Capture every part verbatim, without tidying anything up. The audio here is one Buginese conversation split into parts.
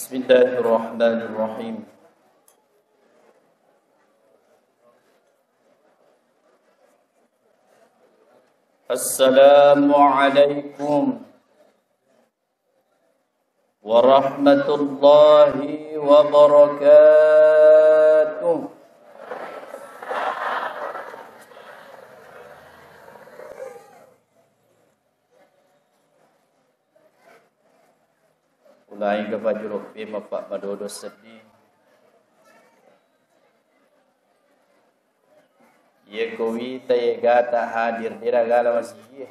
بسم الله الرحمن الرحيم. السلام عليكم ورحمة الله وبركاته. Ulangi ke pajuloppi mappa madodo seddi. Ye ko wita ye gata hadir dera gala masigi.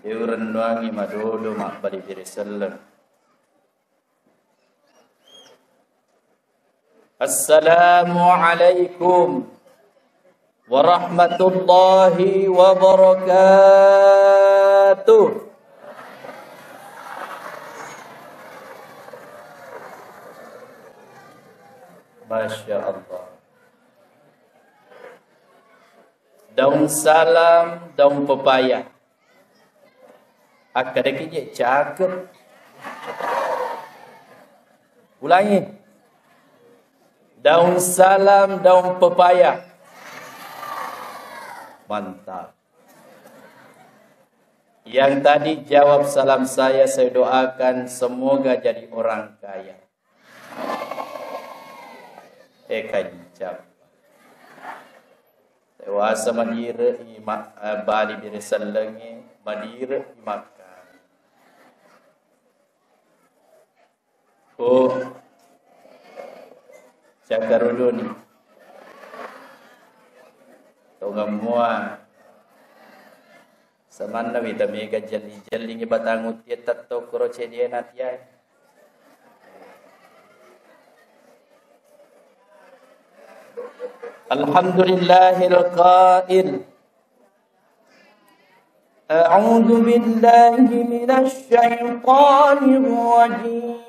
De urennuangi madodo mabbali biri selleng. Assalamualaikum warahmatullahi wabarakatuh. Masya Allah. Daun salam, daun pepaya. Akkadaki je cakep. Ulangi. Daun salam, daun pepaya. Mantap. Yang tadi jawab salam saya, saya doakan semoga jadi orang kaya. Eh, kancam. Tewasa madire i ma-, eh, bali biri sellengi, madire i makkani. Oh, cakkaruduni. Tongamua. Samanna wita mega jelli-jellingi batang utie tattokoro cedie natiai. Alhamdulillahil qail. A'udzu billahi minasy syaithanir rajim.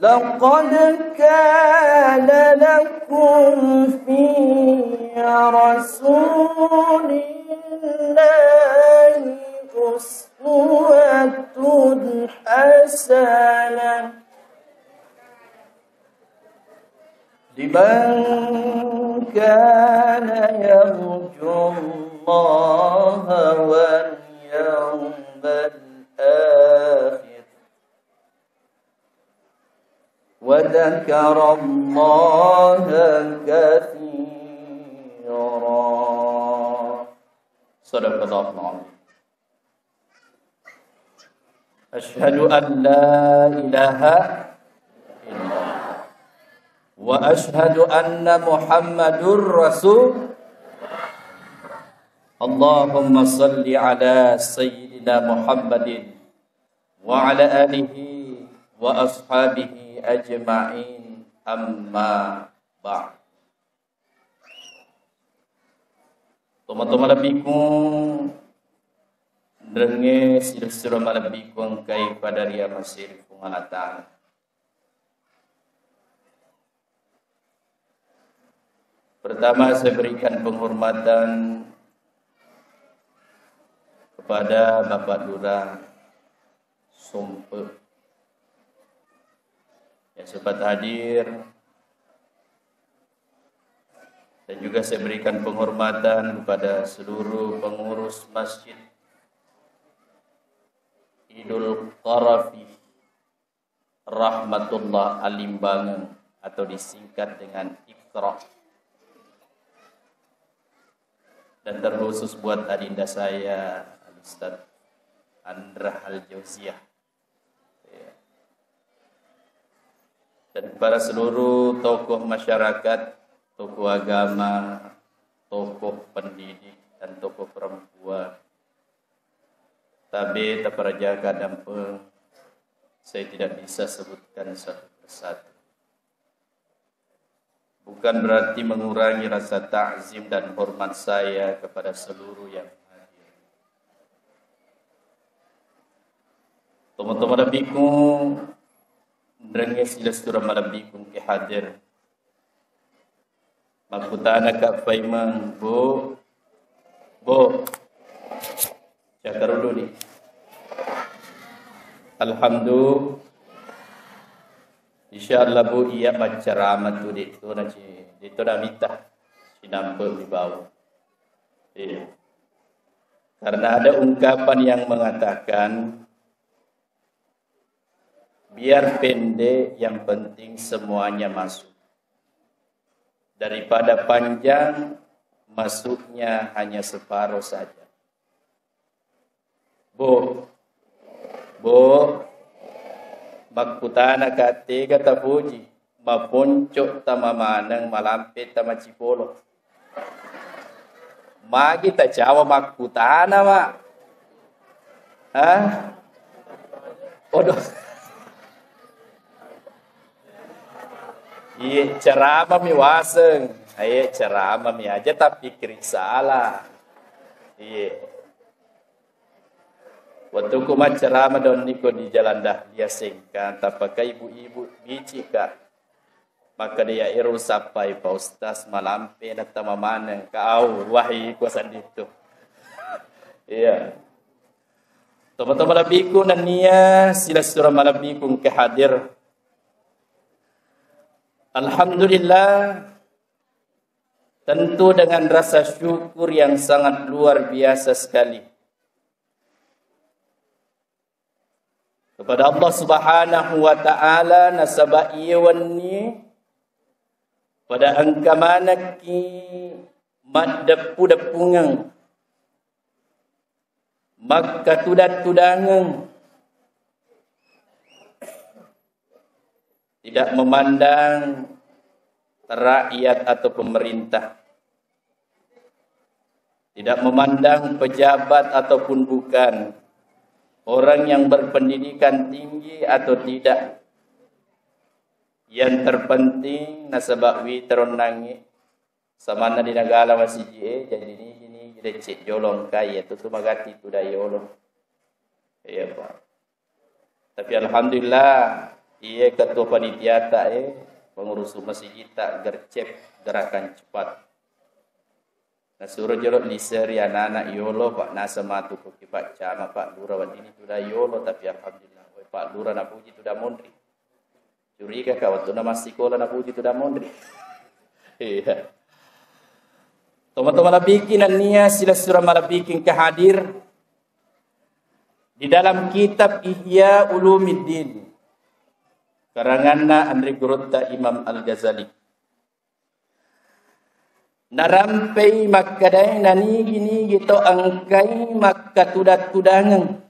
لقد كان لكم في رسول الله أسوة حسنة لمن كان يرجو الله واليوم الآخر وذكر الله كثيرا. صدق الله العظيم. أشهد أن لا إله إلا الله وأشهد أن محمد رسول. اللهم صل على سيدنا محمد وعلى آله وأصحابه أجمعين. أما بعد. Tomatoa malebbiku, nrengnge silessureng malebbiku engkai pada ri amaseri Puang Allah Ta'ala. Pertama, saya berikan penghormatan kepada Bapak Lurah Sompe yang sempat hadir, dan juga saya berikan penghormatan kepada seluruh pengurus Masjid Idul Qarafi Rahmatullah Alimbangeng atau disingkat dengan Iqra. Dan terkhusus buat adinda saya, Al-Ustaz Andra Al-Jauziyah. Ya. Dan kepada seluruh tokoh masyarakat, tokoh agama, tokoh pendidik, dan tokoh perempuan. Tabe taparajaka dampeng, saya tidak bisa sebutkan satu persatu. Bukan berarti mengurangi rasa takzim dan hormat saya kepada seluruh yang hadir. Tomatoa malebbiku, nrengnge silessureng malebbiku engke hadir. Makkutanaka paimeng, Bu, Bu, cakkaruduni. Alhamdulillah. Insyaallah, Bu, iya maccarama tu, de' to na ci-, de' to na mita sinampe' mi bawang. Iya. Karena ada ungkapan yang mengatakan, biar pendek, yang penting semuanya masuk. Daripada panjang, masuknya hanya separuh saja. Bu, Bu, makkutana ka tega tapoji, maponco tama maneng, malampe tama cipolo. Magi tacawa makkutana, Mak? Hah? Odo. Iye, ceramah mi waseng. Iye, ceramah mi aja, tapi kiri salah. Iye. Wettukku maccarama donniko di Jalan Dahlia Sengkang, tappaka ibu-ibu bicika. Makkeda, "Ya ero sappai Pak Ustaz, malampe na tama maneng." Ka au, wahi, kuasandittu. Iya. Toma-toma malebbiku nennia silessureng malebbiku engka hadir. Alhamdulillah, tentu dengan rasa syukur yang sangat luar biasa sekali kepada Allah Subhanahu wa Ta'ala, nasaba iye wenni pada engka manekki maddeppu-deppungeng, makkatudang-tudangeng, tidak memandang rakyat atau pemerintah, tidak memandang pejabat ataupun bukan, orang yang berpendidikan tinggi atau tidak. Yang terpenting nasaba wita ronnangngi, samanna di nagala masiji e, jadi nigi-nigi decce jolo engkai, iya tu tu magatti tudang yolo. Iya, Pak. Tapi alhamdulillah, iye ketua panitiata e, pengurus masijita gercep, gerakan cepat. Nasuro jolo liseri anak-anak yolo, Pak, naseng matu ko ki Pak Camat, Pak Lurah, weddinni tudang yolo, tapi alhamdulillah, woi Pak Lurah napuji tudang monri. Curiga ka wettunna massikola napuji tudang monri. Iya. Toma-toma malebbiki nennia silessureng malebbiki engka hadir di dalam kitab Ihya Ulumuddin, karanganna anre gurutta Imam Al-Ghazali. Narampei makkedae, nanigi-nigi to engkai makkatudang-tudangeng,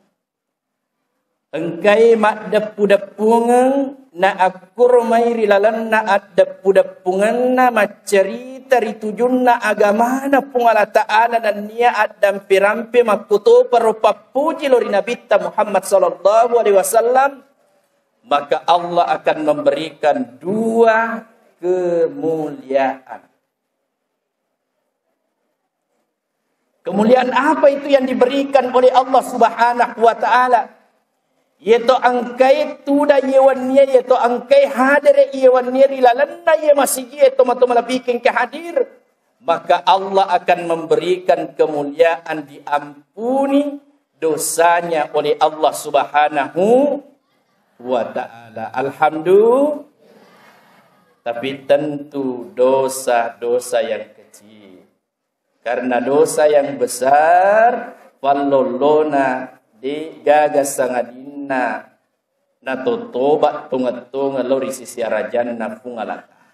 engkai maddeppu-deppungeng, na akkuro mai ri lalenna addeppu-deppungenna maccarita ri tujunna agamana Puang Allah Ta'ala, nennia addampe-rampe makkutoparo pappuji lao ri Nabitta Muhammad sallallahu alaihi wasallam, maka Allah akan memberikan dua kemuliaan. Kemuliaan apa itu yang diberikan oleh Allah Subhanahu wa Ta'ala? Iyeto engkai tudang iye wennie, iyeto engkai hadere iye wennie ri lalenna iye masigi, iyeto matu malebbiking ke hadir, maka Allah akan memberikan kemuliaan, diampuni dosanya oleh Allah Subhanahu wa Ta'ala. Alhamdulillah. Tapi tentu dosa-dosa yang kecil. Karena dosa yang besar, pallollona de gaga sangadinna natottoba tongeng-tongeng lao ri sisi arajanna Puang Allah Ta'ala.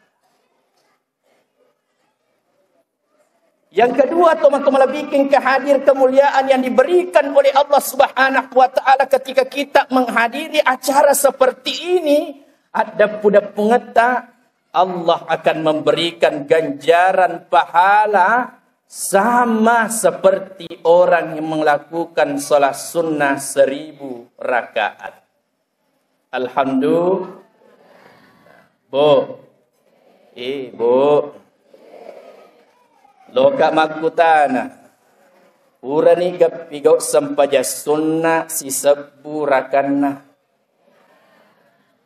Yang kedua, teman-teman, lebih ke hadir kemuliaan yang diberikan oleh Allah Subhanahu wa Ta'ala ketika kita menghadiri acara seperti ini, addeppu-deppungetta, Allah akan memberikan ganjaran pahala sama seperti orang yang melakukan salat sunnah seribu rakaat. Alhamdulillah. Bu. Eh, Bu. Loka makkutana. Purani gappi gau sempajang sunna sisebbu rakanna?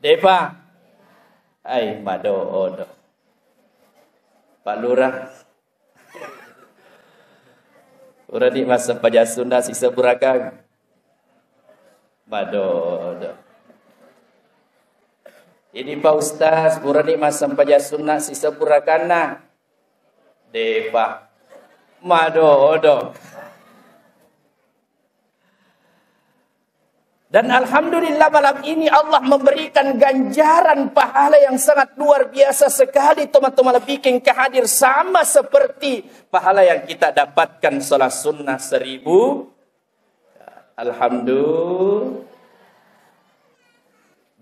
Depa. Ai, madodo. Pak Lurah. Purani massempajang sunna sisebbu rakang. Madodo. Ini Pak Ustaz, purani massempajang sunna sisebbu rakanna. Depa. Madodo. Dan alhamdulillah, malam ini Allah memberikan ganjaran pahala yang sangat luar biasa sekali, teman-teman, lebih ke hadir sama seperti pahala yang kita dapatkan sholat sunnah seribu. Alhamdulillah.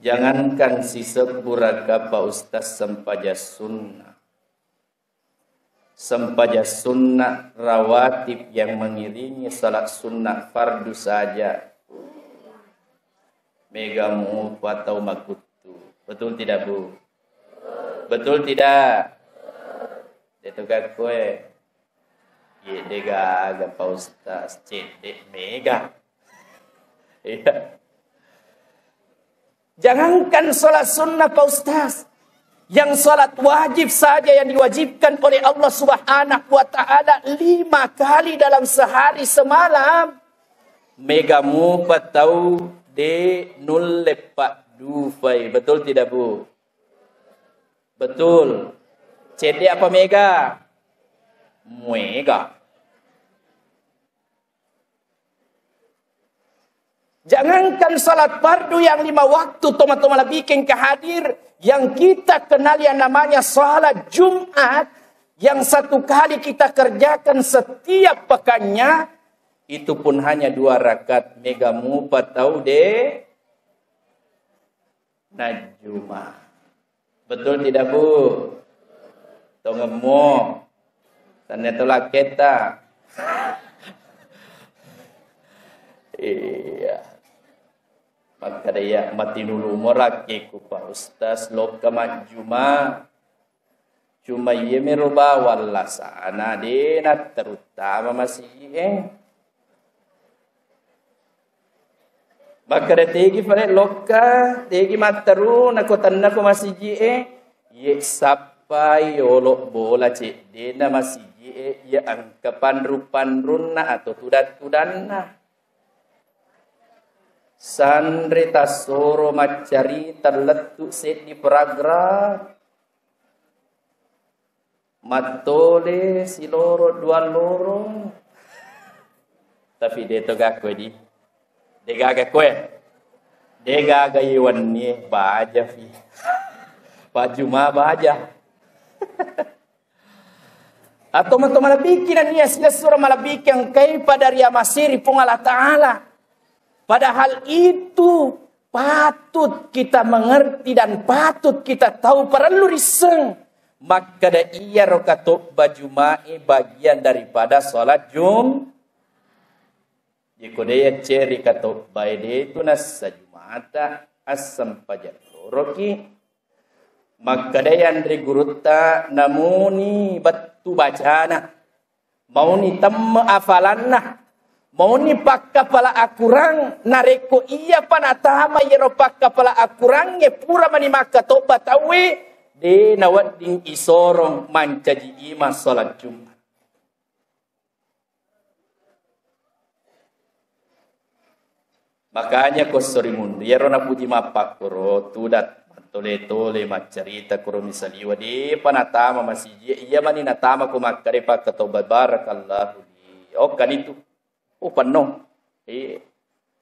Jangankan sisebbu raka Pak Ustaz sempajang sunnah. Sempajang sunnah rawatib yang mengiringi salat sunnah fardu saja mega mupa tau makuttu. Betul tidak, Bu? Betul tidak? Itu kakkoe. Ye, degaga Pak Ustaz, cedde mega. Iya. Jangankan sholat sunnah, Pak Ustaz. Yang sholat wajib saja yang diwajibkan oleh Allah Subhanahu wa Ta'ala lima kali dalam sehari semalam. Mega mupa tau de nulle paddupai. Betul tidak, Bu? Betul. Cedde apa mega? Muega. Jangankan salat fardu yang lima waktu, teman-teman, lebih ke hadir, yang kita kenal yang namanya salat Jumat, yang satu kali kita kerjakan setiap pekannya, itu pun hanya dua rakaat, mega mupa tau de najjuma. Betul tidak, Bu? Tongemmu. Tannia tolak kita. Iya. Makkeda iya, matinulu morakkiku, Pak Ustaz, lokka majjuma. Cuma iya mero bawang lasana de natteruttama masiji e. Makkeda tegi fale lokka, tegi matteru, nako tennako masiji e, ye sappai yolo bola ceddena masiji e, ye engka panru-panrunna atau tudang-tudanna. Sanre tassoro maccarita lettu seddi paragraf. Mattole siloro dua loro. Tapi de to gakko di. De gaga koe. De gaga iwanni baja fi. Pajuma baja. Atau matu malebiki nania silessureng malebiki engkai pada riamasiri Puang Allah Ta'ala. Padahal itu patut kita mengerti dan patut kita tahu, parellu risseng. Makkeda iyaro katobba Juma'i bagian daripada salat Jum-, Iko de yacceri katobbae de tu nassa Jumata, assempajang loroki. Makkeda yanre gurutta, namuni bettu bacana. Mauni temme afalanna, mauni pakkapala akurang, narekko iyapa natama iyaro pakkapala akurangnge pura mani makkatobba tauwe, de nawedding isorong mancaji imang salat Jumat. Makanya ko esso ri mundu, iyaro napuji mappakkoro, tudang, mattole-tole, maccarita koro misaliwa, depa natama masiji, iya mani natama ko makkeda pakkatobba, barakallahu li. Okkanitu. Oh, penno. Eh,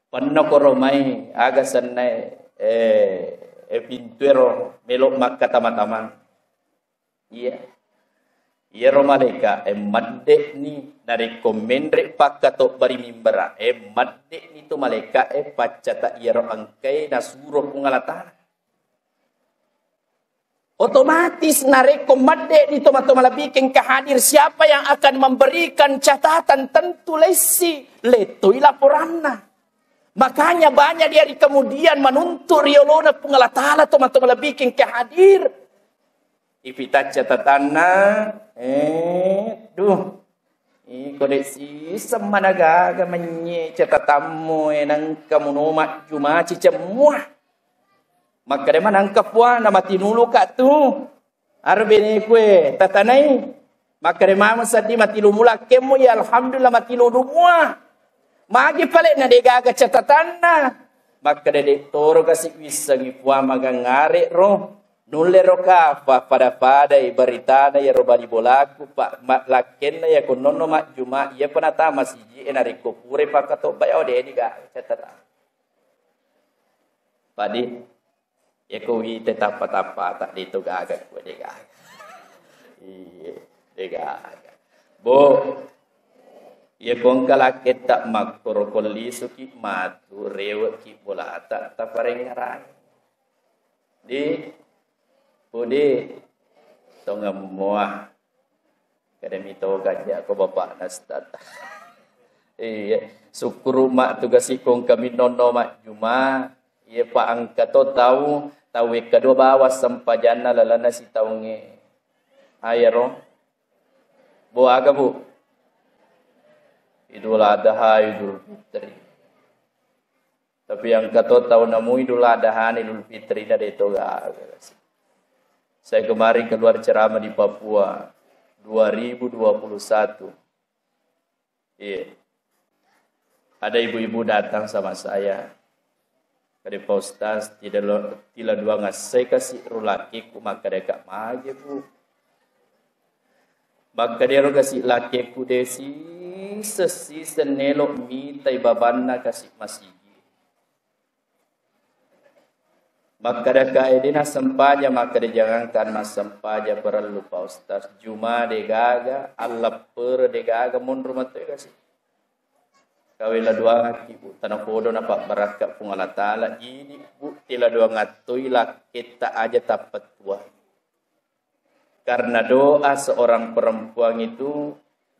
penno koro mai, aga sennae, eh, eh, pintuero melo makkatama-tama. Iya. Iyaro malaika e madde'ni narekko menre pakkatobba ri mimbara e, madde'ni tu malaika e paccata iyaro engkae nasuro Puang Allah Ta'ala. Otomatis narekko madde'ni toma-toma lebih engka hadir, siapa yang akan memberikan catatan, tentu lessi, lettoi laporanna. Makanya banyak di hari kemudian menuntut riolona Puang Allah Ta'ala toma-toma lebih engka hadir. Ipita catatanna, eh, duh. Iko de siseng managaga mennye catatammu, eh, nangka muno majjuma cicemmua. Makkeda manangka puang namatinuluka tu. Aro beneku e, tatanai. Makkeda mamo seddi matilu mulakkemmu, ya alhamdulillah matilu dumua. Magi pale na degaga catatanna. Makkeda de toro kasi wissengi Puang magangare ro. Nulle ro ka fa-, pada-padai beritana yaro bali bolaku, pa-, ma-, lakkenna ya kononno majjuma, iya penata masiji e narekko pure pakkatobba ya ode degaga catatan. Padi, yako wite tappa-tappa tak de to gaga ku de gaga. Iye, de gaga. Bo, yako engka lakketta makkoro kollisuki matu reweki bolata taparengngerang. Di, pudi, tongemmoa. Kada mitoga ja ko bapakna Ustaz. Iya, syukuru ma tugas ikong kami nonno majjuma. Iya pa engka to tau, tau wekka dua bawa sempajanna lalana sitaunge. Ayaro. Bu aga, Bu? Idul Adha, Idul Fitri. Tapi engka to tau namu Idul Adha ni Idul Fitri na de to gaga. Saya kemarin keluar ceramah di Papua dua ribu dua puluh satu. Iya. Ada ibu-ibu datang sama saya. Kade Pak Ustaz, tidak lo, tidak dua ngasai kasih rulakiku maka deka mage, Bu. Makkeda ero kasi lakkeku de siseng-siseng nelo mitai babanna kasi masigi. Makkeda kae de nassempajang, makkeda jangankan massempajang parellu Pak Ustaz. Juma de gaga, alleppere de gaga, monro matoi kasi. Kawe laduangakki, Bu, tanapodo napabbarakka Puang Allah Taala. Idi, Bu, tiladuangattoi lakketta aja tappettuang. Karena doa seorang perempuan itu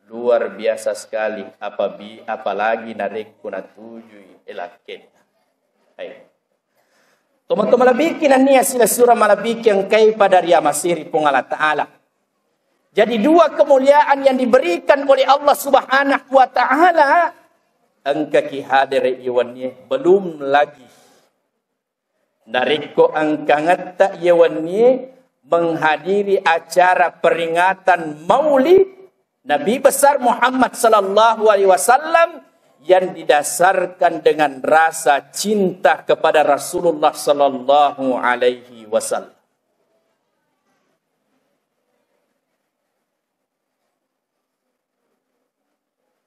luar biasa sekali, apabi-, apalagi narekko natujui lakkenna. Hai. Tomatoa malebiki nennia silessureng malebiki engkai pada riamasiri Puang Allah Taala. Jadi dua kemuliaan yang diberikan oleh Allah Subhanahu wa Taala, engkaki hadere iwennie, belum lagi Narekko engkangetta iye wennie menghadiri acara peringatan Maulid Nabi besar Muhammad sallallahu alaihi wasallam yang didasarkan dengan rasa cinta kepada Rasulullah sallallahu alaihi wasallam.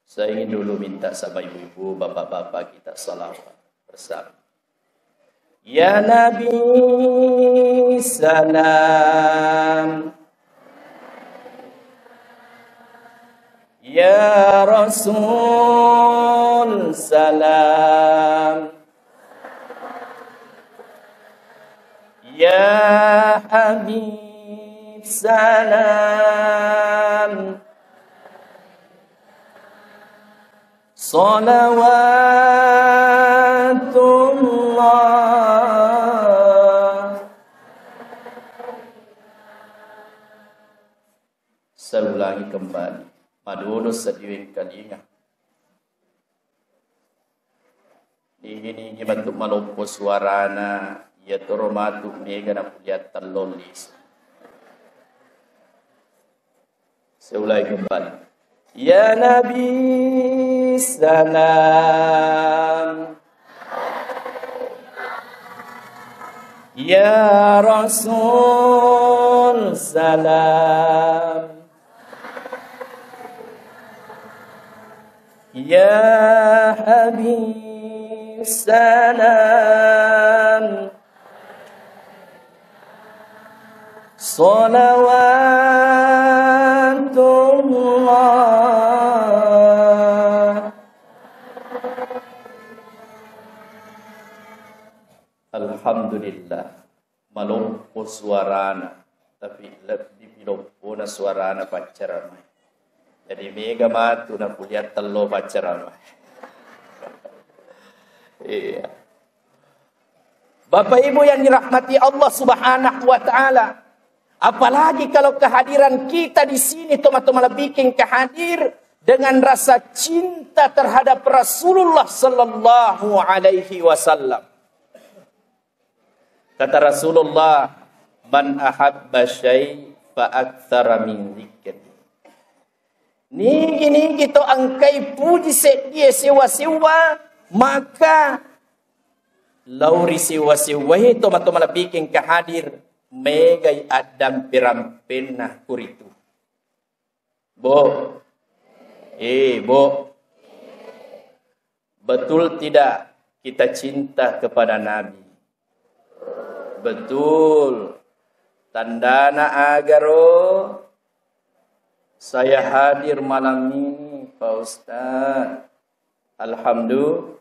Saya ingin dulu minta sama ibu-ibu, bapak-bapak kita salawat bersama. Ya Nabi salam. Ya Rasul salam. Ya Habib salam. Salawatullah. Saya ulangi kembali. Madodo sediweng kalinga. Nigi-nigi matu maloppo suarana, iyatoro matu mega nakuliang tellong lisu. Saya ulangi kembali. Ya Nabi salam. Ya Rasul salam. Ya Habib salam. Salawatullah. Alhamdulillah. Maloppo suarana, tapi lebbi pi loppona suarana paccaramae. Jadi mega matu nakuliang tello paccaramae. Iya. Bapak Ibu yang dirahmati Allah Subhanahu wa Ta'ala, apalagi kalau kehadiran kita di sini, teman-teman, lebih ke hadir dengan rasa cinta terhadap Rasulullah sallallahu alaihi wasallam. Kata Rasulullah, "Man ahabba syai fa aktsara min dzikri." Nigi-nigi to engkai puji seddie sewwa-sewwa, maka lao ri sewwa-sewwae to mato malebbiking kahadir, megai addampe-rampenna kuritu. Bo. Eh, Bo. Betul tidak kita cinta kepada Nabi? Betul. Tandana agaro saya hadir malam ini, Pak Ustaz. Alhamdulillah.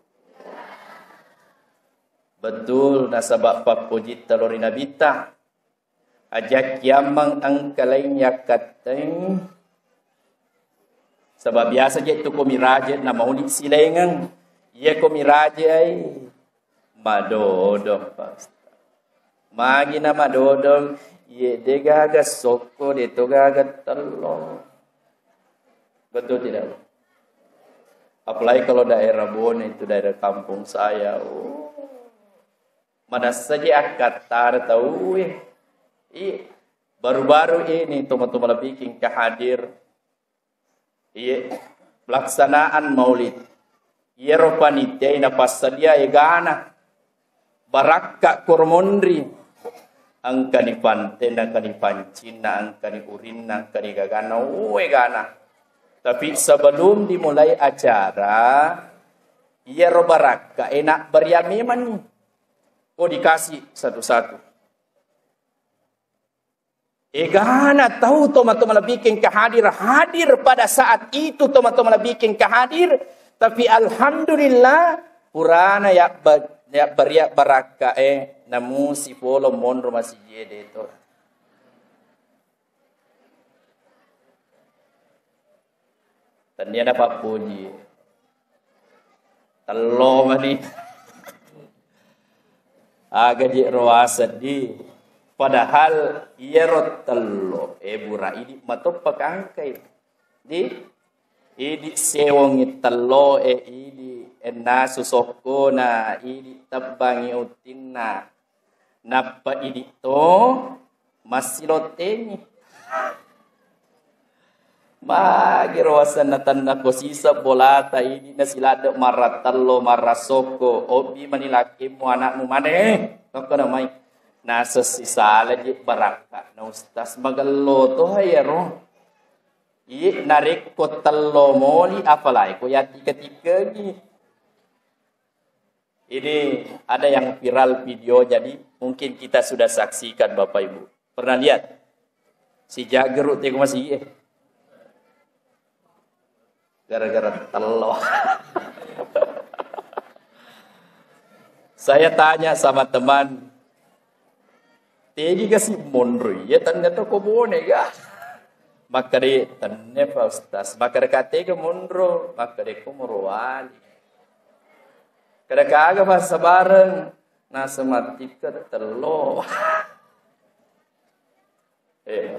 Betul, nasaba pappojitta lao ri Nabitta. Aja kiammang engka laing yakkatteng. Saba biasa je tu ko miraje na maulid silengeng. Iya ko miraje ai madodong, Pak Ustaz. Magi na madodong, iye de gaga sokko, de to gaga tello. Betul tidak? Apalagi kalau daerah Bone itu, daerah kampung saya. Oh. Manessa je akkattara tauwe. Iya. Baru-baru ini teman-teman lebih king kahadir. Iya. Pelaksanaan maulid. Iyaro panitia napassadia egana. Barakka koro monri. Engkani pantena, engkani pancinna, engkani urinna, engkani gagana. Oh, egana. Tapi sebelum dimulai acara, iyaro barakka enak beriak memang. Oh, dikasih satu-satu. Egana tau tomatoa malebbiking kahadir, hadir pada saat itu tomatoa malebbiking kahadir, tapi alhamdulillah, purana yabba-, yabbariak barakka e, namusi polo monro masijie deto. Tennia napappuji. Tello mani. Aga je roaseng di. Padahal iyaro tello e bura idi matoppa kangkai. Di idi sewongi tello e idi ennasu sokkona, idi tebbangi utinna. Nappa idi to massilottengi. Magiro wasenna tenna ko siseng bolata idi nasiladde marra tello, marra sokko, obbi mani lakkimmu anakmu mane. Tokko namai. Nasessi sala je barakka na ustaz magello to iyaro. Iye narekko tello moli apalai ko yattika-tikkengi. Ini ada yang viral videonya nih, mungkin kita sudah saksikan Bapak Ibu. Pernah lihat? Si jageru teko masih eh. Gara-gara tello. Saya tanya sama teman, tegi kasi monro iya, ternyata ko bone ga. Makkeda tenne Pak Ustaz, makkeda katega monro, makkeda ko morowali. Kada kaga passabareng, nasa matikka tello. Eh.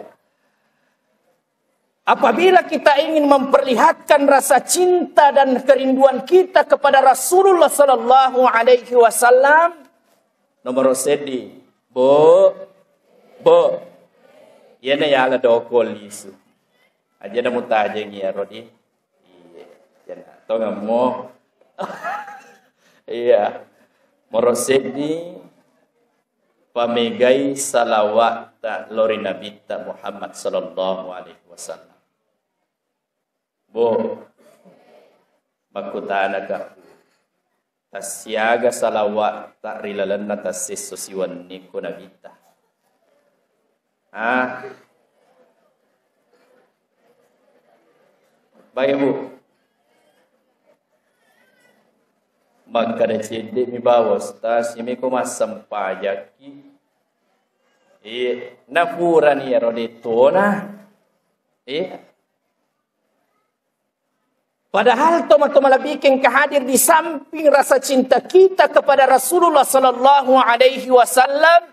Apabila kita ingin memperlihatkan rasa cinta dan kerinduan kita kepada Rasulullah sallallahu alaihi wasallam, nomor seddi, bo, bo, iyana yala doko lisu. Aja na mutajengi ya Rodi. Iya, jana tongemmu. Iya. Moro seddi pamegai salawatta lori Nabitta Muhammad sallallahu alaihi wasallam. Bo, makkutanaka, tassiaga salawatta ri lalenna tassiesso siwenni ko Nabitta? Ah. Baik, Bu. Makkada cedde mi bawa Ustaz, imi ko massempajakki. Iya, napurani ero dettona. Iya. Padahal toma-toma lebih engka hadir di samping rasa cinta kita kepada Rasulullah sallallahu alaihi wasallam,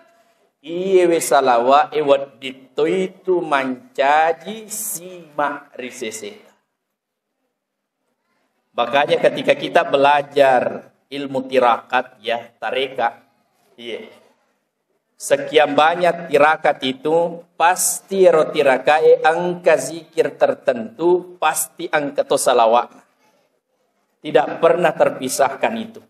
iyewe salawa e wedding toitu mancaji sima ri seseta. Makanya ketika kita belajar ilmu tirakat, ya, tareka, iya. Sekian banyak tirakat itu, pasti ero tirakae engka zikir tertentu, pasti engka to salawatna. Tidak pernah terpisahkan itu.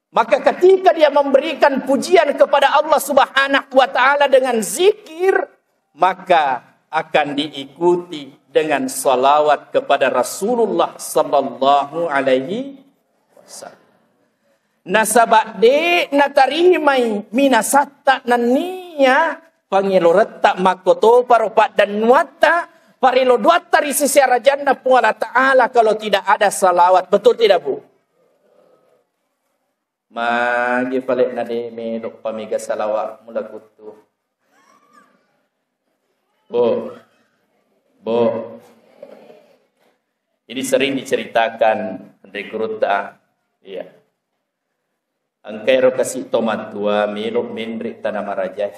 Maka ketika dia memberikan pujian kepada Allah Subhanahu wa Ta'ala dengan zikir, maka akan diikuti dengan salawat kepada Rasulullah sallallahu alaihi wasallam. Nasaba de natarimai minasatta nenniya pangeloretta makkotoparo paddannuatta, parelo doatta ri sisi arajanna Puang Allah Ta'ala kalau tidak ada salawat. Betul tidak, Bu? Magi pale na de melo pamega salawat mula kuttu. Bu, Bu. Ini sering diceritakan Anre Gurutta. Iya. Engka ero kasi tomatua melo menre tana maraja.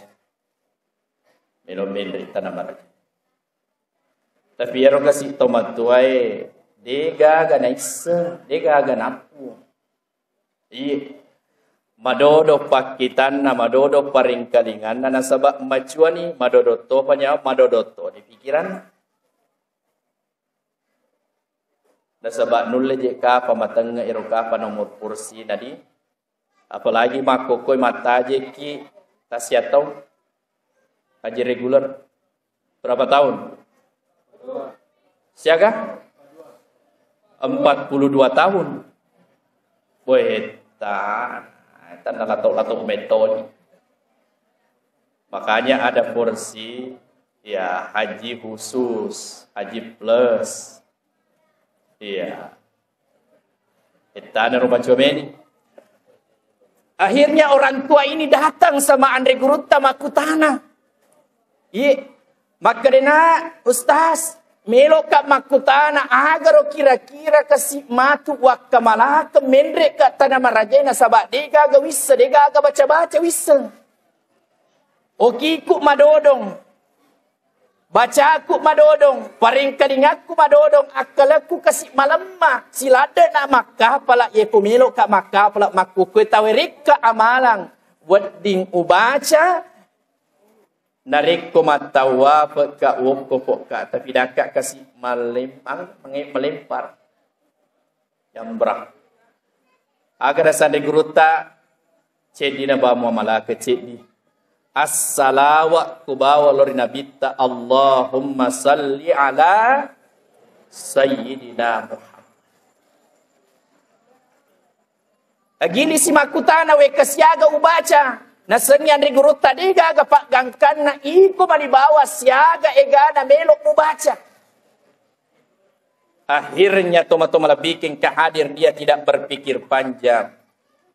Melo menre tana maraja. Tapi ero kasi tomatuae de gaga naisseng, de gaga nappu. Iya. Madodo pakkitanna, madodo paringkalinganna, nasaba macuani, madodo topa nyawa, madodo toni pikiranna. Nasaba nulle je kapa matengnge ero kapa nomor kursi nadi. Apalagi makkokkoe mattajekki tasiang taung haji reguler. Berapa tahun? Siaga? Empat puluh dua tahun. Boe, eta, eta nalato-lato metoni. Makanya ada porsi, ya, haji khusus, haji plus. Iya. Ettana ro pancomeni. Akhirnya orang tua ini datang sama Anre Gurutta makkutana. Iye, makkedena, "Ustaz, meloka makkutana, agaro kira-kira kasi matu wakkamalakeng menreka tana marajae nasaba degaga wisseng, degaga baca-baca wisseng. Okiku madodong." Bacaku madodong, parengkalingakku madodong, akkalakku kasi malemma, siladde'na makkapala, yeko meloka makkapala, makkukkue tawerekka amalang, wedding ubaca, narekko mattawafekka, wokkopokka, tapi dakka kasi malem-, mange-, melempar. Yambrang. Aga nasanre gurutta, ceddina ba muamalaka ceddi. Assalawa kubawa lao ri nabitta, Allahumma salli ala Sayyidina Muhammad. Agilisi makkutana, wekka siaga ubaca, nasengngi anre gurutta degaga paggangkanna, iko mani bawa siaga egana melo mubaca. Akhirnya toma-toma lebbi engka hadir, dia tidak berpikir panjang.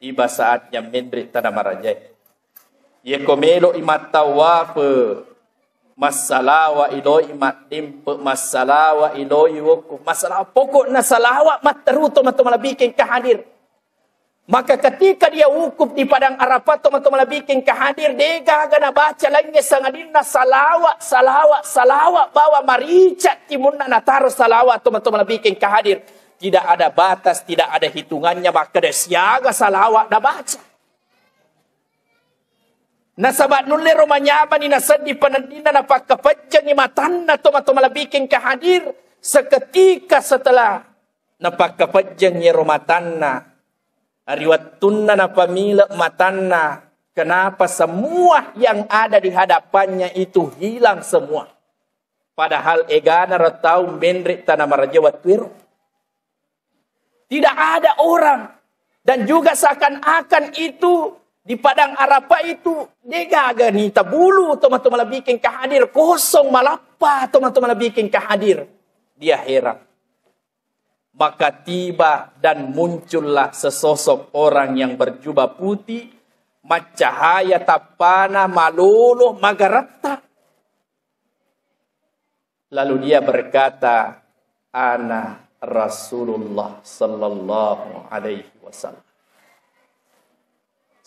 Tiba saatnya menre tana marajae. Yeko melo i mattawafe, massalawa iloi maddempe, massalawa iloi wokku, massalawa pokokna salawa matteru toma-toma lebbi engka hadir. Maka ketika dia wukuf di padang Arafah, toma-toma lebbi engka hadir, degaga nabaca laingnge sangadinna salawat, salawat, salawat, bawa marica timunna nataro salawat, toma-toma lebbi engka hadir. Tidak ada batas, tidak ada hitungannya, makkeda siaga salawat nabaca. Nasaba nulle ro manyamani naseddi paneddinna napakkapejjengi matanna toma-toma lebbi engka hadir, seketika setelah napakkapejjeng iyaro matanna, ri wettunna napamile matanna, kenapa semua yang ada di hadapannya itu hilang semua? Padahal egana ro tau menre tana maraja wettuero. Tidak ada orang. Dan juga seakan-akan itu di padang Arafah itu degaga nita bulu toma-toma lebbi engka hadir, kosong malappa toma-toma lebbi engka hadir. Dia heran. Maka tiba dan muncullah sesosok orang yang berjubah putih, maccahaya tappana, malolo, magaretta. Lalu dia berkata, "Ana Rasulullah sallallahu alaihi wasallam."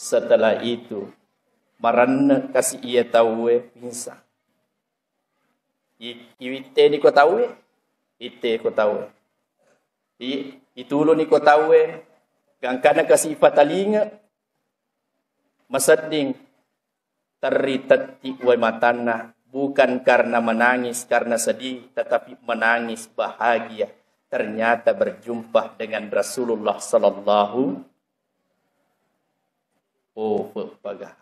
Setelah itu, marenne kasi iya tauwe pingsan. I-, iwitteni ko tauwe, itte ko tauwe. I-, ituluni ko tauwe, gangkana kasi ipatalinge, Masedding terri tetti wae matanna, bukan karena menangis karena sedih, tetapi menangis bahagia ternyata berjumpa dengan Rasulullah sallallahu. Oh, pe-, pagaha.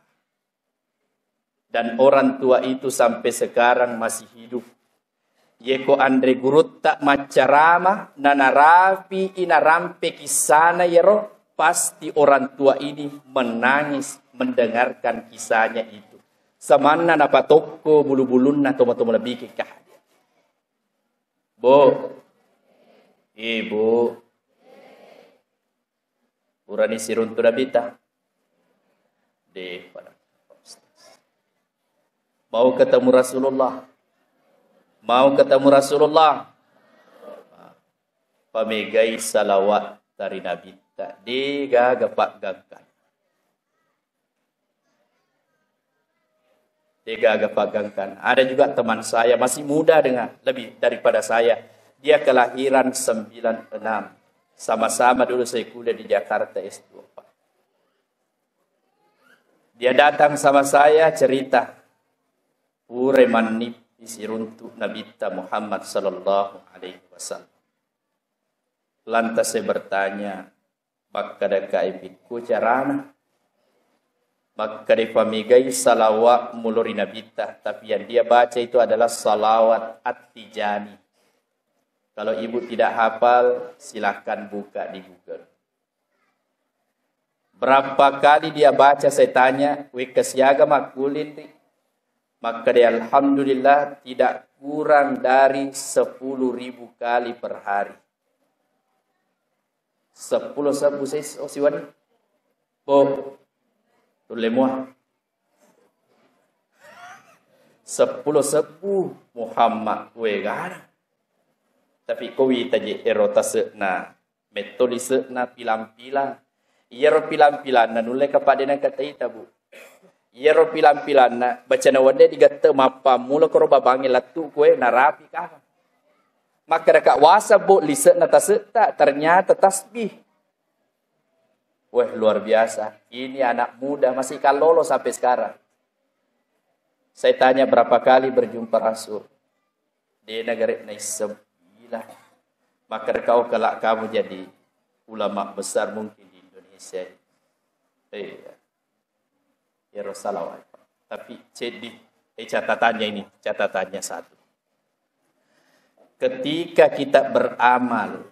Dan orang tua itu sampai sekarang masih hidup. Yeko anre gurutta maccarama, nanarapi inarampe kissana yero, pasti orang tua ini menangis mendengarkan kisahnya itu. Samanna napatokko bulu-bulunna tomo-tomo lebih ke kahadiah. Bu, ibu, Purani siruntu Nabitta? De, pada. Mau ketemu Rasulullah? Mau ketemu Rasulullah? Pamegai salawat dari Nabitta. De gaga paggangkan. Degaga paggangkan. Ada juga teman saya, masih muda dengan, lebih daripada saya. Dia kelahiran sembilan enam. Sama-sama dulu saya kuliah di Jakarta S dua. Dia datang sama saya, cerita. Pure mannippi siruntu Nabitta Muhammad sallallahu alaihi wasallam. Lantas saya bertanya, Makkeda ka ipikku carana. Makkeda pamegai salawat mulo ri Nabitta, tapi yang dia baca itu adalah salawat At-Tijani. Kalau ibu tidak hafal, silahkan buka di Google. Berapa kali dia baca, saya tanya, wekka siaga makkulin ri? Makkeda, alhamdulillah, tidak kurang dari sepuluh ribu kali per hari. Seppulo sebbu ses-, oh, siwenni. Bo. Tulle mua. Seppulo sebbu Muhammad wegana. Tapi ko wita je ero tase'na, metto lise'na pilang-pilang. Iyaro pilang-pilanna nulle kapadena kataita, Bu. Iyaro pilang-pilanna, bacana wenni digette mappammula koro babangnge lettu kue narapi kafang. Makkedaka wasa, Bu, lise'na tase'ta, ternyata tasbih. Weh, luar biasa. Ini anak muda masih kallolo sampai sekarang. Saya tanya berapa kali berjumpa Rasul. De nagare naisseng. Gila. Makkedaka, oh, kelak kamu jadi ulama besar mungkin di Indonesia. Iya. Iyaro salawat. Tapi ceddi, eh, catatannya ini, catatannya satu. Ketika kita beramal,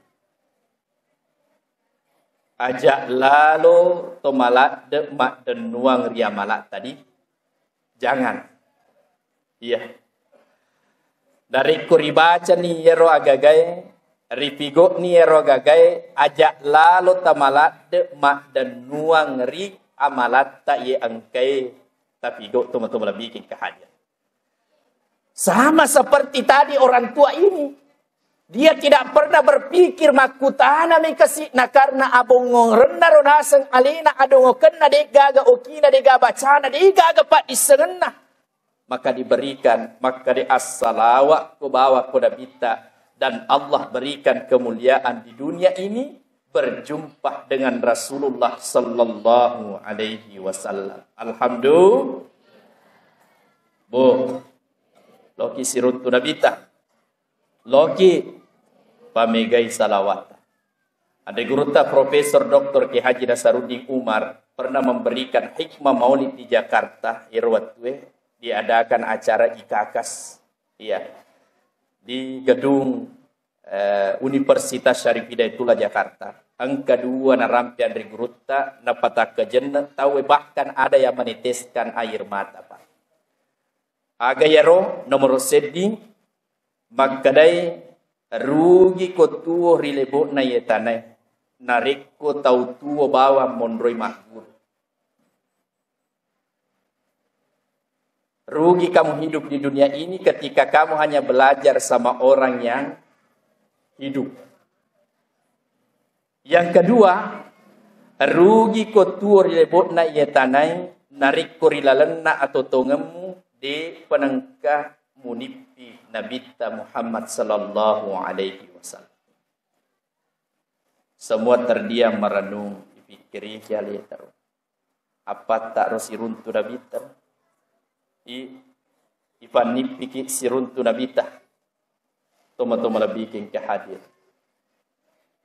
ajak lalo to maladde maddennuang ri amalak tadi, jangan. Iya. Narekko ribacani iyaro agagae, ripigo'ni iyaro agagae, ajak lalo tamaladde maddennuang ri amalatta iye engkae tapigo' tomo-tomo lebbi kengka haja. Sama seperti tadi orang tua ini. Dia tidak pernah berpikir makkutana mi kasi, na karena abongngorenna ro naseng alena adongokenna, de'gaga okina, de'gaga bacana, de'gaga paddissengenna. Maka diberikan, maka di assalawat ko bawa ko Nabitta, dan Allah berikan kemuliaan di dunia ini berjumpa dengan Rasulullah sallallahu alaihi wasallam. Alhamdulillah. Bu, loki siruntu Nabitta. Loki pamegai salawat. Ada gurutta Profesor Doktor Kiai Haji Nasaruddin Umar pernah memberikan hikmah maulid di Jakarta, ero wattue diadakan acara I K A K A S, iya, di gedung, eh, Universitas Syarif Hidayatullah Jakarta. Engka dua narampe anre gurutta, napatakkajenna tauwe, bahkan ada yang meneteskan air mata, Pak. Aga yaro nomoro sedding, makkedai, rugi ko tuo ri lebo'na iye tanae, narekko tau tuo bawang monroi magguru. Rugi kamu hidup di dunia ini ketika kamu hanya belajar sama orang yang hidup. Yang kedua, rugi ko tuo ri lebo'na iye tanae, narekko ri lalenna atotongemmu de' penengka munippi Nabitta Muhammad sallallahu alaihi wasallam. Semua terdiam merenung, dipikkiri ki aleta ro. Appatta ro siruntu Nabitta. I, ifannippiki siruntu Nabitta. Toma-toma lebih ke hadir.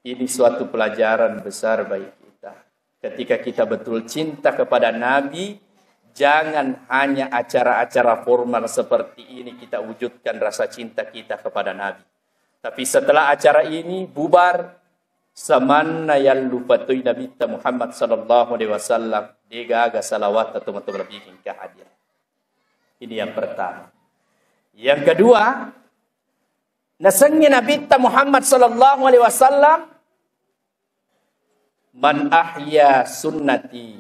Ini suatu pelajaran besar bagi kita. Ketika kita betul cinta kepada Nabi, jangan hanya acara-acara formal seperti ini kita wujudkan rasa cinta kita kepada Nabi. Tapi setelah acara ini bubar, samanna yallupa toi Nabitta Muhammad sallallahu alaihi wasallam, degaga salawat atau matu lebih ke hadir. Ini yang pertama. Yang kedua, nasengnge Nabitta Muhammad sallallahu alaihi wasallam, "Man ahya sunnati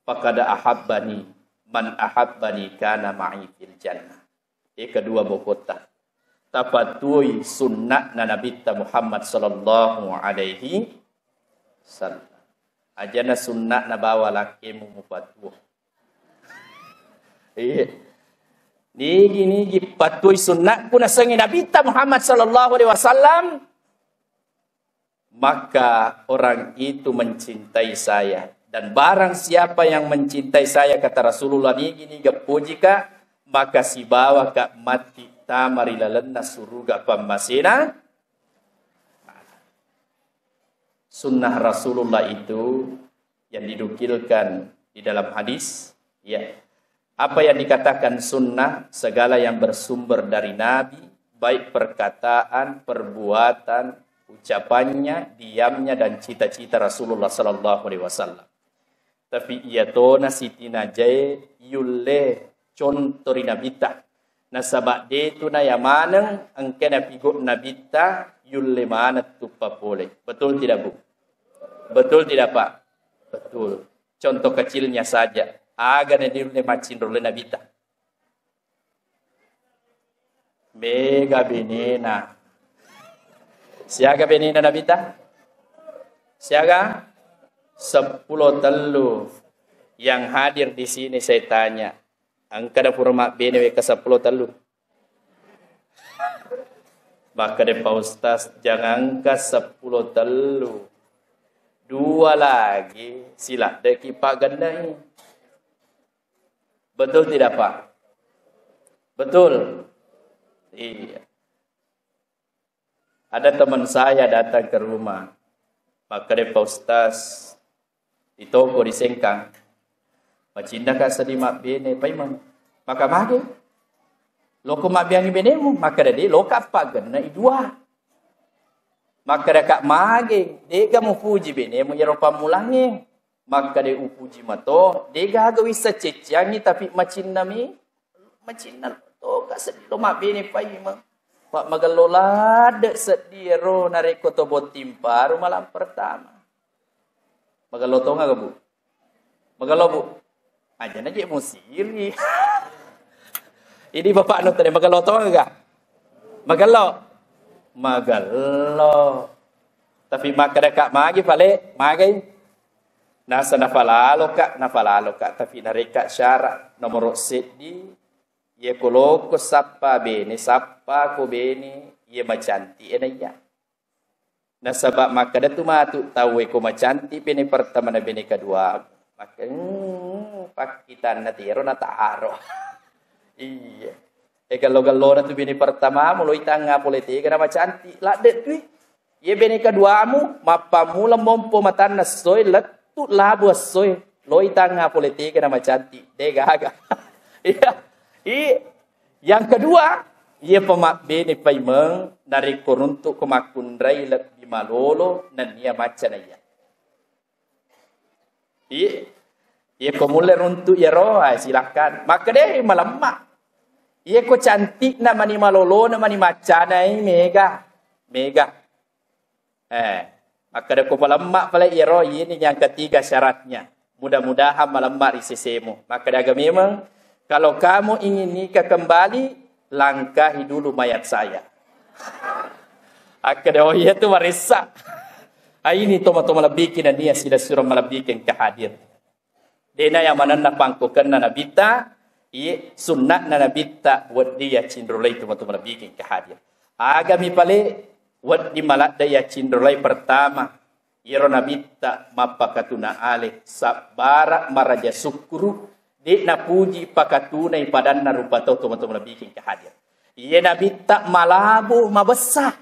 faqad ahabbani, man ahabbani kana ma'i fil jannah." E kedua bokotta. Tapatuoi sunna'na Nabitta Muhammad sallallahu alaihi wasallam. Ajana sunna'na bawa lakkemu mupatuo. Iya. Nigi-nigi patuoi sunna'ku nasengnge Nabitta Muhammad sallallahu alaihi wasallam, maka orang itu mencintai saya. Dan barang siapa yang mencintai saya, kata Rasulullah, nigi-niga pojika, maka sibawaka matti tama ri lalenna suruga pammasena. Sunnah Rasulullah itu yang dinukilkan di dalam hadis, ya. Apa yang dikatakan sunnah, segala yang bersumber dari Nabi, baik perkataan, perbuatan, ucapannya, diamnya, dan cita-cita Rasulullah sallallahu alaihi wasallam. Tapi iya tona sitinajae yulle conto ri Nabitta. Nasaba de tu naya maneng engka napigo Nabitta yulle maneng tuppa pole. Betul tidak, Bu? Betul tidak, Pak? Betul. Contoh kecilnya saja. Aga na diulle maccinrolle Nabitta? Mega benena. Siaga benena Nabitta? Siaga? Seppulo tellu. Yang hadir di sini saya tanya, engka da pura mabbene wekka seppulo tellu? Makkeda Pak Ustaz, jangankan seppulo tellu. Dua lagi, siladdeki paggennai. Betul tidak, Pak? Betul. Iya. Ada teman saya datang ke rumah. Makkeda Pak Ustaz, di toko di Sengkang, macinnaka seddi mabbene paimeng. Maka mage. Loko mabbeangi benemu, makkeda de, loka paggennai dua. Makkedaka mage, dega mupuji benemu iyaro pammulangnge. Makkeda upuji mato, degaga wissa cecciangi tapi macinnami, macinna toka seddi lo mabbene paimeng. Pa magello ladde seddi ero narekko to botting paru malam pertama. Magello tonga ga, Bu? Magello, Bu? Aja na je musiri. Ini bapak no tadi magello tonga ga? Magello. Magello. Tapi makkeda ka magi pale, magai. Nasa nafalalo ka, nafalalo ka. Tapi nareka syarat nomor seddi, ye ko loko sappa bene, sappa ko bene, ye macanti e naiya. Nasaba makkeda tu matu tau e ko macanti bene pertama na bene kedua. Maka, hmm, pakkitanna tiro na taro. Iya. E gallo-gallona tu bene pertamamu, loi tangnga pole tega na macanti. Ladde tui. Ye bene keduamu, mappammula mompo matanna essoe, lettu labu essoe, loi tangnga pole tega na macanti. De gaga. Iya. I, yang kedua, ye pemabbene paimeng, narekko runtuk ko makkunrai lebbi malolo, nennia macca naiya. Iye, iye ko mulle runtu iyaro, ah, silakan. Makkedai malemma. Iye ko cantikna mani malolona mani maccanai mega. Mega. Eh, makkeda ko malemma pale iyaro, ini yang ketiga syaratnya. Mudah-mudahan malemma ri sesemu. Makkeda aga memang, kalau kamu ingin nikah kembali, langkahi dulu mayat saya. Akkeda, oh iya tu maressa. Aini toma-toma lebbiki nennia silessureng malebbiki engka hadir. Dena yang manenna pangkokenna nabitta, iye sunna'na nabitta wedding yaccinrolai toma-toma lebbiki engka hadir. Agami pale wedding maladde yaccinrolai pertama. Iyaro Nabitta mappakatuna ale, sabbara, maraja sukkuru, de' napuji pakatunai padanna rupa tau, tomatoa malebbiking kahadir. Iye Nabitta malabo mabessa.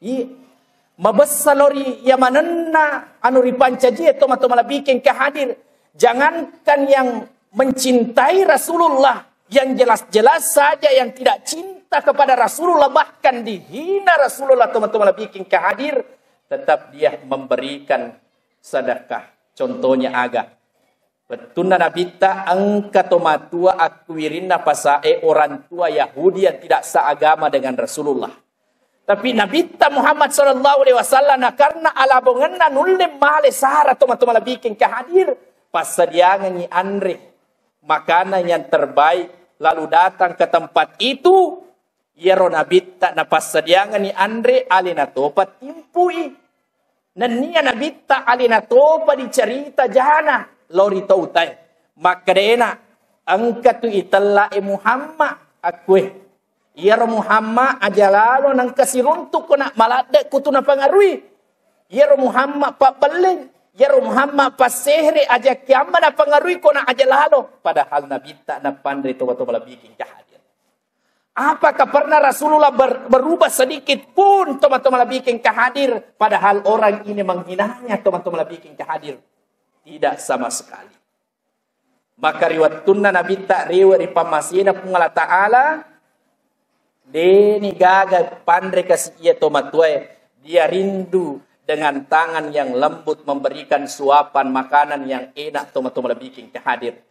Iye. Mabessa lao ri iya manenna anu ripancajie, tomatoa malebbiking kahadir. Jangankan yang mencintai Rasulullah, yang jelas-jelas saja yang tidak cinta kepada Rasulullah, bahkan dihina Rasulullah, tomatoa malebbiking kahadir, tetap dia memberikan sedekah. Contohnya aga? Wettunna Nabitta engka tomatoa akkuwirinna pasae orang tua Yahudi yang tidak seagama dengan Rasulullah. Tapi Nabitta Muhammad sallallahu alaihi wasallam, na karena alabongenna nulle male sara, tomatoa malebbiking kahadir, passadiangengngi anre makanan yang terbaik, lalu datang ke tempat itu, iyaro Nabitta napassadiangengngi anre, alena topa timpui. Nennia Nabitta alena topa dicarita jana lao ri tau tae. Makkedana, engka tu itella e Muhammad, akkue. Iyaro Muhammad aja lalo nengka siruntuk ko na maladde kutu napangarui. Iyaro Muhammad pabbelleng, iyaro Muhammad passehere aja kiamma napangarui ko na aja lalo. Padahal Nabitta napanre, tomatoa malebbiking kahadir. Apakah pernah Rasulullah ber-, berubah sedikit pun, tomatoa malebbiking kahadir, padahal orang ini menghinanya, tomatoa malebbiking kahadir? Tidak sama sekali. Maka ri wettunna Nabitta rewe ri pammasena Puang Allah Ta'ala, deni gaga panre kasi iya tomatoae, dia rindu dengan tangan yang lembut memberikan suapan makanan yang enak, tomatoa malebbiking kahadir.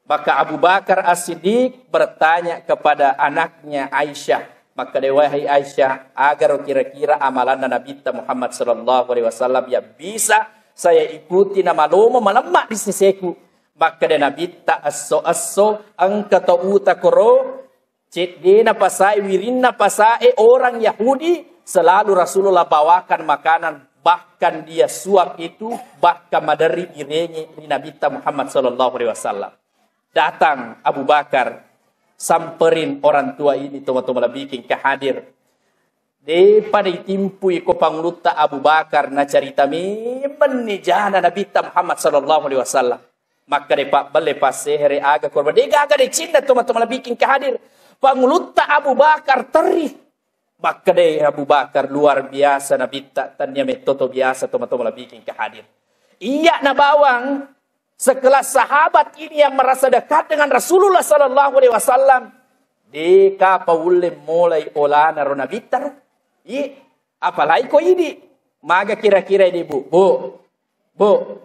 Maka Abu Bakar As-Siddiq bertanya kepada anaknya Aisyah, makkeda, "Wahai Aisyah, agaro kira-kira amalanna Nabitta Muhammad sallallahu alaihi wasallam yang bisa saya ikuti, namalomo malemma di siseku?" Makkeda Nabitta, "Esso-esso engka to uta koro, cedde na pasae, wirinna pasae orang Yahudi, selalu Rasulullah bawakan makanan, bahkan dia suap itu, bahkan maderri irengi ri Nabitta Muhammad sallallahu alaihi wasallam." Datang Abu Bakar, samperin orang tua ini, tomatoa malebbiking kahadir. De pada itimpui ko pangulutta Abu Bakar, nacarita memeng ni jana Nabitta Muhammad sallallahu alaihi wasallam. Makkeda pabbelle, passehere, aga korban, de gaga decenna, tomatoa malebbiking kahadir. Pangulutta Abu Bakar terri. Makkeda Abu Bakar, luar biasa Nabitta, tania metto to biasa, tomatoa malebbiking kahadir. Iya na bawang sekelas sahabat ini yang merasa dekat dengan Rasulullah sallallahu alaihi wasallam, de ka paulle molai olana ro Nabitta ro. Iye, apalagi ko idi. Maga kira-kira idi, Bu? Bu, Bu,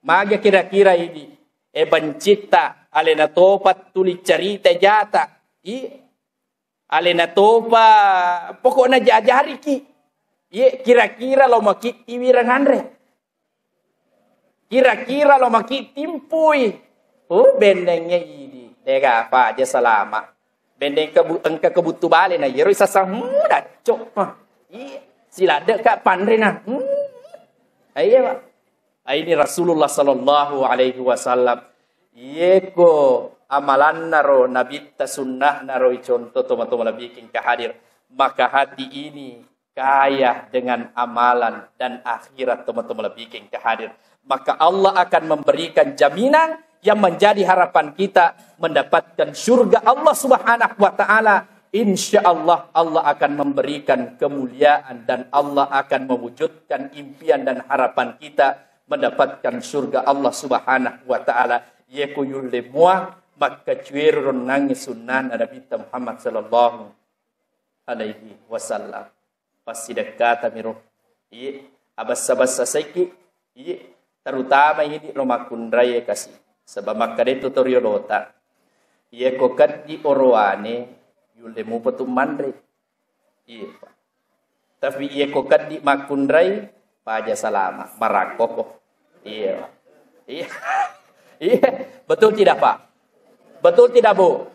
maga kira-kira idi? E, bencitta, alena topa tuli carita jata. Iye. Alena topa, pokokna jajariki. Iye, kira-kira lo maki iwireng anre. Kira-kira lo maki timpui. Oh, bennengnge idi. Dega apa aja salama. Benneng kebu-, engka kebuttu bale na iyaro sasang, hmm, dacco. Ah, iya. Siladde ka panre na. Hmm. Iya, Pak. Ah, ini Rasulullah sallallahu alaihi wasallam. Yeko amalanna ro, Nabitta sunnahna ro iconto, tomatoa malebbiking kahadir. Maka hati ini kaya dengan amalan dan akhirat, tomatoa malebbiking kahadir. Maka Allah akan memberikan jaminan yang menjadi harapan kita mendapatkan surga Allah Subhanahu wa Ta'ala. Insya Allah, Allah akan memberikan kemuliaan dan Allah akan mewujudkan impian dan harapan kita mendapatkan surga Allah Subhanahu wa Ta'ala. Yeko yulle mua makkacuero ronnangi sunnahna Nabitta Muhammad sallallahu alaihi wasallam. Passidekkatami ro. Iye, abessa-bessa saiki. Iye, terutama idi lo makkunrai kasi. Sebab makkeda tu to riolota, iye ko keddi oroane, yulle mupa tu manre. Iye, Pak. Tapi iye ko keddi makkunrai, paja salama, marakkoko. Iya, Pak. Iya. Iya. Betul tidak, Pak? Betul tidak, Bu?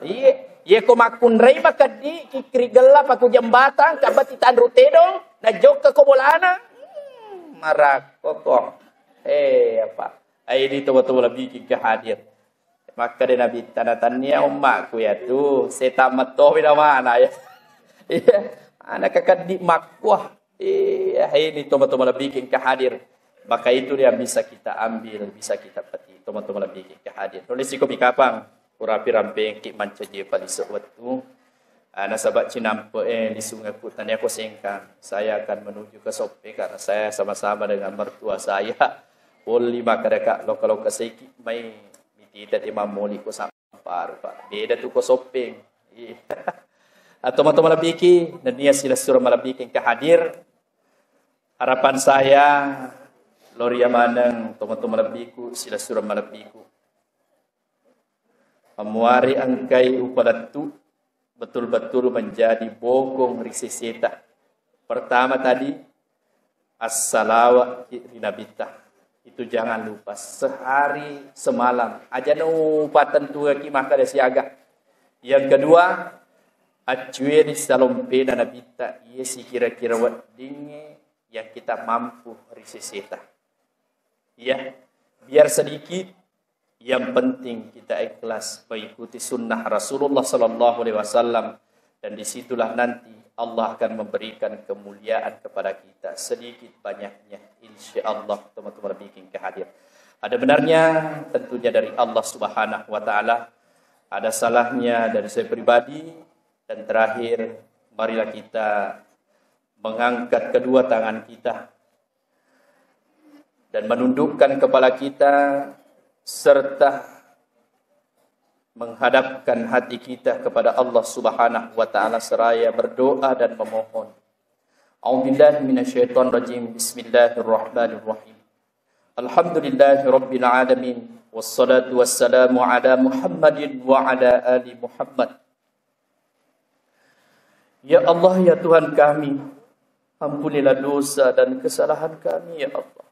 Iya. Iya, ko makkunrai makeddi, kikri gella paku jembatan, kabati tanru tedong, na jokka ko bolana. Hmm, marakkoko. Eh, apa? Ai di toba-toba lebih ke hadir. Makkeda Nabitta, natannia ummaku yatu, setang mettomi namana ya. Iya. Ana kakeddi makkua. Eh, ini tomatoa malebbiku engka hadir. Maka itu yang bisa kita ambil, bisa kita petik. Tomatoa malebbiku engka hadir. Nulis iko mi kapang, kurapi rampengki mancaji palisu wettu. Ah, nasaba cinampe, eh, lisungekku tania ko sengkang. Saya akan menuju ke Soppe karena saya sama-sama dengan mertua saya. Polli makkeda ka loka-loka seki mai mitita ti mammoli ko sa- Paru, Pak. Beda tu ko Soppeng. Iya. Atau matu malebbiki, nennia silessureng malebbiki engka hadir. Harapan saya, loria maneng tomatoa malebbiku, silessureng malebbiku. Ammuari engkai upalettu, betul-betul menjadi bokong ri seseta. Pertama tadi, assalawat ri Nabitta. Itu jangan lupa, sehari semalam. Aja no patentugaki makkeda siaga. Yang kedua, accue ri salompena Nabitta, iya sikira-kira weddingnge yang kita mampu ri seseta. Iya, biar sedikit, yang penting kita ikhlas mengikuti sunnah Rasulullah sallallahu alaihi wasallam, dan disitulah nanti Allah akan memberikan kemuliaan kepada kita sedikit banyaknya, insya Allah, teman-teman bikin kehadir. Ada benarnya tentunya dari Allah Subhanahu wa Ta'ala, ada salahnya dari saya pribadi, dan terakhir, marilah kita mengangkat kedua tangan kita dan menundukkan kepala kita serta menghadapkan hati kita kepada Allah Subhanahu wa Ta'ala seraya berdoa dan memohon. A'udzubillahi minasyaitonirrajim. Bismillahirrahmanirrahim. Alhamdulillahirabbil alamin. Wassalatu wassalamu ala Muhammadin wa ala ali Muhammad. Ya Allah, ya Tuhan kami, ampunilah dosa dan kesalahan kami, ya Allah.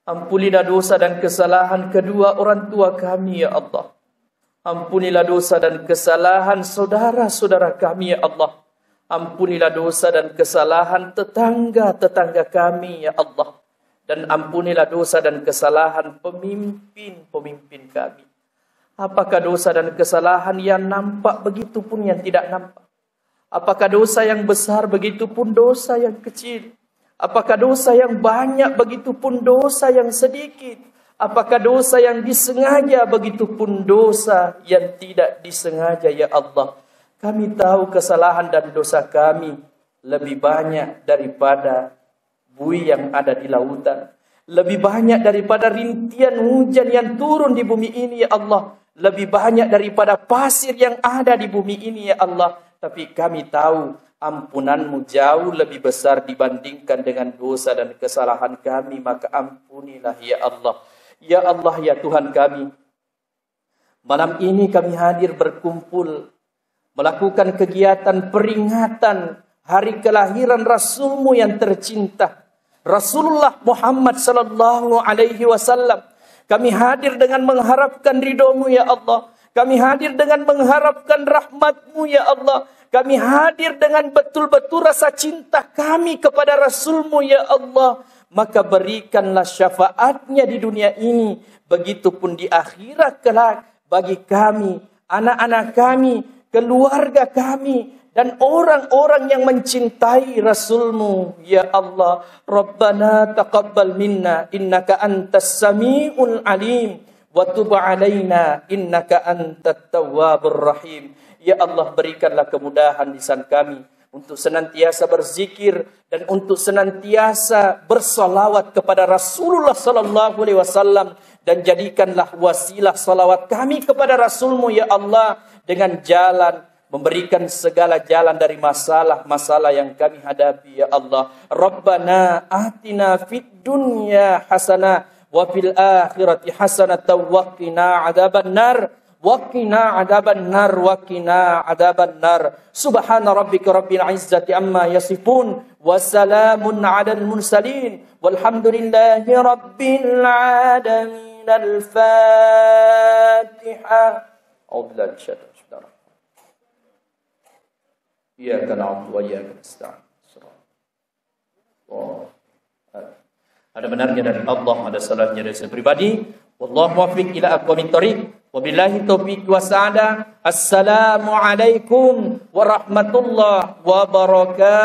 Ampunilah dosa dan kesalahan kedua orang tua kami, ya Allah. Ampunilah dosa dan kesalahan saudara-saudara kami, ya Allah. Ampunilah dosa dan kesalahan tetangga-tetangga kami, ya Allah. Dan ampunilah dosa dan kesalahan pemimpin-pemimpin kami. Apakah dosa dan kesalahan yang nampak, begitu pun yang tidak nampak? Apakah dosa yang besar, begitu pun dosa yang kecil? Apakah dosa yang banyak, begitu pun dosa yang sedikit? Apakah dosa yang disengaja, begitu pun dosa yang tidak disengaja, ya Allah? Kami tahu kesalahan dan dosa kami lebih banyak daripada bui yang ada di lautan, lebih banyak daripada rintian hujan yang turun di bumi ini, ya Allah, lebih banyak daripada pasir yang ada di bumi ini, ya Allah. Tapi kami tahu ampunan-Mu jauh lebih besar dibandingkan dengan dosa dan kesalahan kami, maka ampunilah, ya Allah. Ya Allah, ya Tuhan kami, malam ini kami hadir berkumpul melakukan kegiatan peringatan hari kelahiran Rasul-Mu yang tercinta, Rasulullah Muhammad sallallahu alaihi wasallam. Kami hadir dengan mengharapkan ridho-Mu, ya Allah. Kami hadir dengan mengharapkan rahmat-Mu, ya Allah. Kami hadir dengan betul-betul rasa cinta kami kepada Rasul-Mu, ya Allah. Maka berikanlah syafaatnya di dunia ini, begitupun di akhirat kelak bagi kami, anak-anak kami, keluarga kami, dan orang-orang yang mencintai Rasul-Mu, ya Allah. Rabbana taqabbal minna innaka antas samiul alim, wa tub alaina innaka antat tawwabur rahim. Ya Allah, berikanlah kemudahan lisan kami untuk senantiasa berzikir dan untuk senantiasa bersalawat kepada Rasulullah sallallahu alaihi wasallam, dan jadikanlah wasilah salawat kami kepada Rasul-Mu, ya Allah, dengan jalan, memberikan segala jalan dari masalah-masalah yang kami hadapi, ya Allah. Rabbana atina fid dunya hasanah wa fil akhirati hasanatan wa qina adzabannar. Wa qina adzabannar, wa qina adzabannar. Subhana rabbika rabbil izzati amma yasifun. Wa salamun alal mursalin. Walhamdulillahi rabbil alamin. Al-Fatihah. A'udzu billahi minasyaitonir rajim. Bismillahirrahmanirrahim. Iyyaka na'budu wa iyyaka nasta'in. Oh. Ada benarnya dari Allah, ada salahnya dari saya pribadi. Wallahu muwaffiq ila aqwamit thariq. Wabillahi taufiq wa sa'adah. Assalamualaikum warahmatullahi wabarakatuh.